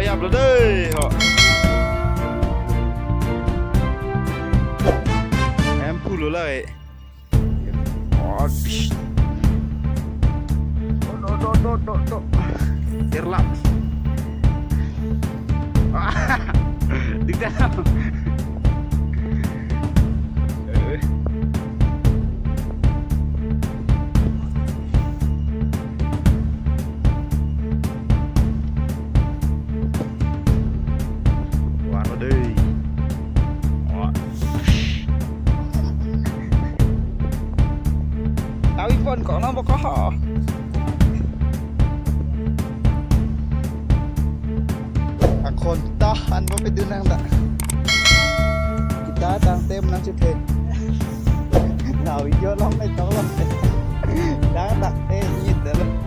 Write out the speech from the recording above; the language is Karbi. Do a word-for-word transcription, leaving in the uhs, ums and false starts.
Yaplo dei ho. Em pulo lai. Oh, psh. Do, do, do, do, do. Terlap. Dikdar. Wah, dei. Wah. Tawi pon kok nang bokok ho. Akhon tahan bo pedun nang dak. Kita tang tem nang chuthe. Nau yo long le tong long. Dang dak te yit dak.